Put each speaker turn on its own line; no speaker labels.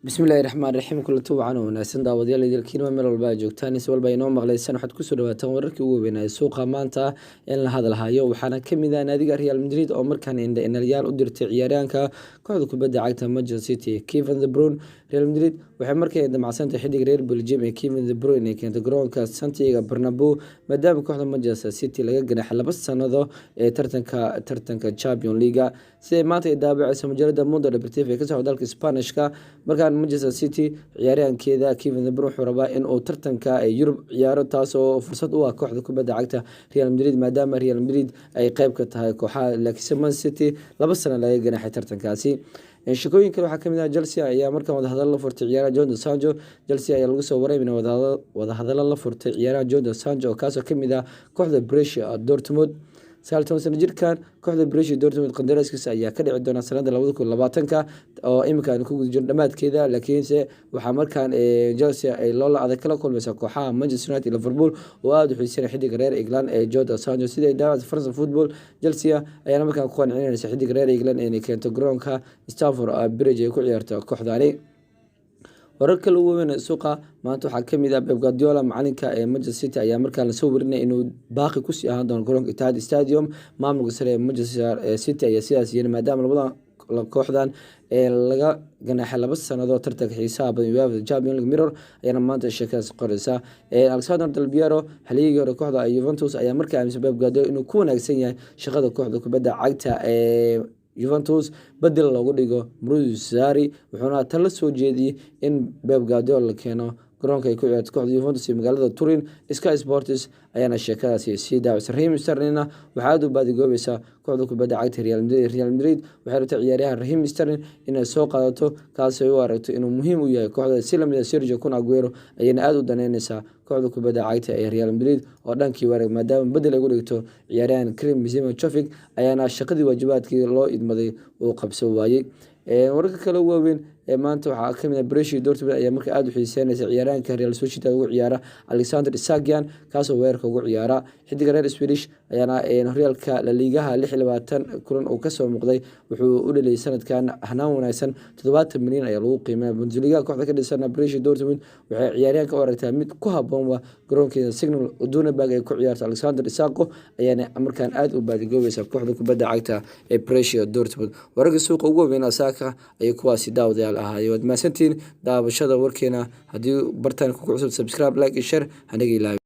Bismillahi raxmaan raxiim. Kulanti wacan oo wanaagsan, daawadayaal idilkiinma meel walba aad joogtaan, is walba inoo maqlaysaan. Waxaad kusoo dhawaataan wararkii ugu weynaa suuqa maanta in la hadalhayo. Waxaana kamid ah naadiga Real Madrid oo markaan indha-inalyaal u dirtay ciyaaryahanka kooxda kubadda cagta Manchester City, Kevin De Bruyne. Real Madrid waxay markii ay damacsantahay xiddig reer Belgium ee Kevin De Bruyne inay keento garoonka Santiago Bernabeu, maadaama kooxda Manchester City laga ganaxay 2 sanado ee tartanka Champions League, siday maanta ay daabaceyso majalada Mundo Deportivo ee ka socda dalka Spanishka. Markaan Manchester City ciyaaryahankeeda Kevin De Bruyne wuxuu rabaa in uu tartanka Yurub ciyaaro, taas oo fursad u ah kooxda kubadda cagta Real Madrid, maadaama Real Madrid ay qeyb ka tahay kooxaha, laakiinse Man City 2 sano laga ganaxay tartankaasi. Shakooyin kale waxaa kamid ah Chelsea ayaa markaan wadahadalo la furtay ciyaaraha Jadon Sancho. Chelsea ayaa lagu soo waramay in wadahadalo la furtay ciyaaraha Jadon Sancho, kaasoo kamid ah kooxda Borussia Dortmund. 19 sano jirkan kooxda Borussia Dortmund qandaraaskiisa ayaa ka dhici doona sanada 2020-ka oo imika aynu ku guda jirno dhamaadkeeda, laakiinse waxaa markaan Chelsea ay loola adag kala kulmaysaa kooxaha Manchester United iyo Liverpool oo aada u xiisanaya xiddiga reer England ee Jadon Sancho. Sida ay daawacda France Football, Chelsea ayaana markaan ku qancinaysa xiddiga reer England inay keento garoonka Stamford Bridge ay ku ciyaarto kooxdani. Warar kale ugu weyn suuqa maanta waxaa kamid ah Pep Guardiola, macalinka ee Manchester City, ayaa markaan lasoo warinaya inuu baaqi kusii ahaan doono garoonka Etihad Stadium. Maamulka sare ee Manchester City ayaa sidaas yiri, maadaama labada kooxdan ee laga ganaxay 2 sanadood tartanka xiisaha badan UEFA Champions League. Mirror ayaana maanta sheekadaas qoreysa. Alessandro Del Piero, halyeygii hore kooxda Juventus, ayaa markaa aaminsan Pep Guardiola inuu ku wanaagsan yahay shaqada kooxda kubadda cagta ee Juventus, bedel loogu dhigo Maurizio Sarri, wuxuuna talo soo jeediyey in Pep Guardiola la keeno garoonka ay ku ciyaarto kooxda Juventus iyo magaalada Turin. Sky Sports ayaana sheekadaasi sii daawacsan. Raheem Sterlingna waxaa aada u baadigoobaysa kooxda kubadda cagta Real Madrid. Real Madrid waxay rabtay ciyaaryahan Raheem Sterling inay soo qaadato, kaasi ay u aragto inuu muhiim u yahay kooxda. Si lamid ah Sergio Kun Aguero ayayna aada u daneyneysaa kooxda kubadda cagta ee Real Madrid oo dhankii wareeg, maadaama bedel ay ugu dhigto ciyaaryahan Karim Benzema. Jovic ayaana shaqadii waajibaadkii loo idmaday uu qabsan waayey. Wararka kale waaweyn ee maanta waxaa kamid ah Borussia Dortmund ayaa markaa aada u xiiseynaysa ciyaaryahanka Real Sociedad ugu ciyaara Alexander Isak, kaasoo weerarka ugu ciyaara. Xidiga reer Swedish ayaana horyaalka La Ligaha 26 kulan uu kasoo muuqday wuxuu u dhaliyay sanadkan hanaan wanaagsan. 70 milyan ayaa lagu qiimeeya. Bundesliga kooxda ka dhisan Borussia Dortmund waxay ciyaaryahanka u aragtaa mid ku haboon garoonkeeda Signal Iduna Park ay ku ciyaarto. Alexander Isak ayaana markaan aada u baadigoobaysa kooxda kubadda cagta ee Borussia Dortmund. Wararka suuqa ugu waaweyn asaaka ayay kuwaasi, daawadayaal, ahaayeen. Waad mahadsantihiin daawashada warkeena. Haddii bartaan kugu cusub, subscribe, like iyo share hanaga ilaawi.